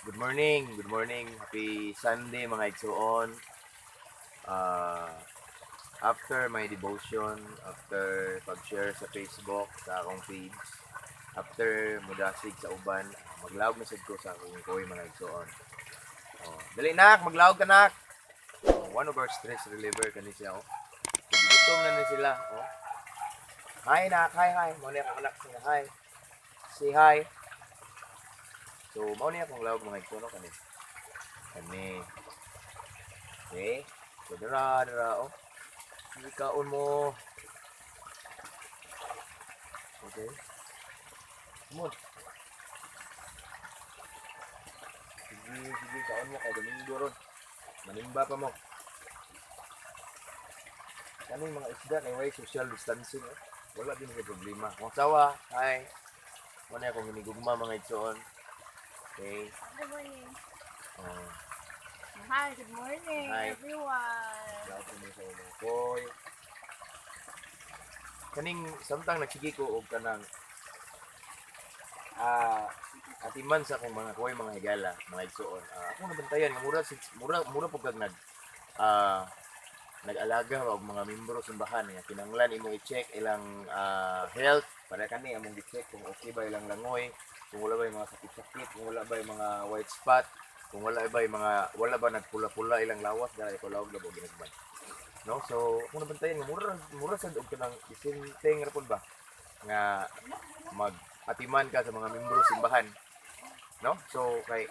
Good morning, good morning. Happy Sunday, mga igsuon. After my devotion, after pag-share sa Facebook, sa akong page, after mudasig sa uban, maglawog na sad ko sa akong koi, mga igsuon. Oh, dali nak, maglawog ka, nak. Oh, one of our stress reliever kani siya, oh. Gutom na ni sila, oh. Hi nak, hi hi. Mao ni akong anak siya, hi. Say hi. So, mao ni akong lawog, mga igsuon, no, kani. Kani. Okay. So, dara, dara, oh. Sige, kaon mo. Okay. Come on. Sige, sige, kaon mo kay Domingo ron. Manimba pa mo. Kaning mga isda kay way social distancing, oh. Wala din kay problema. Kung sawa, hi. Mao na akong hinigugma, mga igsuon. Okay. Good morning. Oh, Hi, good morning, Hi. Everyone. Laot ko sa mga koi. Kaning samtang nagsige ko og kanang atiman sa akong mga koi, mga higala, mga igsuon. Ako nabantayan nga mura mura mura pud kag nag-alaga og mga membro simbahan nga kinahanglan imo i-check ilang health para kani among gi-check kung okay ba ilang langoy, kung wala ba yung mga sakit-sakit, kung wala ba yung mga white spot, kung wala ba yung mga wala ba nagpula-pula ilang lawas dahil ikaw lawag og ginagmay. No? So, kung nabantayan nga mura mura sad og kanang disenteng ra pud ba nga mag atiman ka sa mga membro simbahan. No? So kay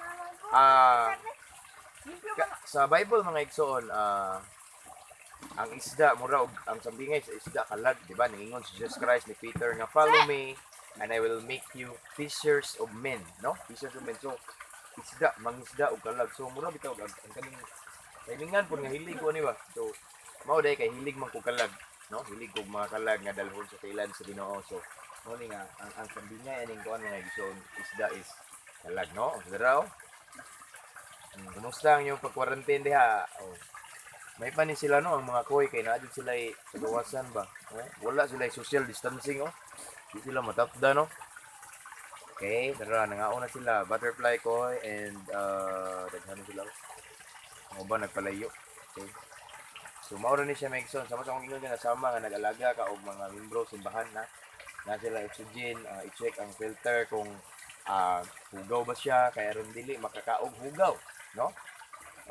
sa Bible, mga igsoon, ang isda mura og ang sambingay sa isda kalag, di ba? Ningingon si Jesus Christ ni Peter nga, "Follow me and I will make you fishers of men," no? Fishers of men. So isda, mangisda og kalag. So mura bitaw ang kaning kailingan pud nga hilig ko ani ba. So mao day kay hilig man ko kalag, no? Hilig ko mga kalag nga dalhon sa tilan sa Ginoo. So mao ni nga ang sambingay aning kuan, mga igsoon, isda is kalag, no? Dara, oh. Kumusta ang inyong pag-quarantine diha? Oh. May pa ni sila, no, ang mga koi kay naa jud sila sa gawasan ba. Oh, wala sila social distancing, oh. Di sila matapda, no. Okay, tara, nangaon na sila butterfly koi and daghan na sila. Oh. Ang uban nagpalayo. Okay. So mao ra ni siya, mga igsoon. Sama sa akong ingon nga sama nga nag-alaga ka og mga membro simbahan na na sila oxygen, i-check ang filter kung hugaw ba siya kay aron dili makakaog hugaw, no?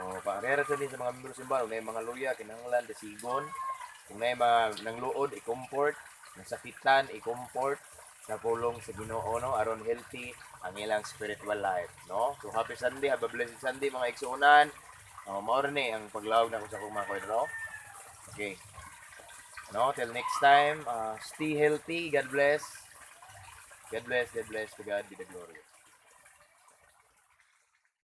O pareha sa din sa mga membro simbahan, kung naay mga luya kinahanglan dasigon, kung naay mga nangluod i-comfort, nasakitan i-comfort sa pulong sa Ginoo, no, aron healthy ang ilang spiritual life, no? So happy Sunday, have a blessed Sunday, mga igsuonan. Oh, mao ra ni ang paglawog nako sa akong mga koi, no? Okay. No, till next time, stay healthy, God bless. God bless, God bless, to God be the glory.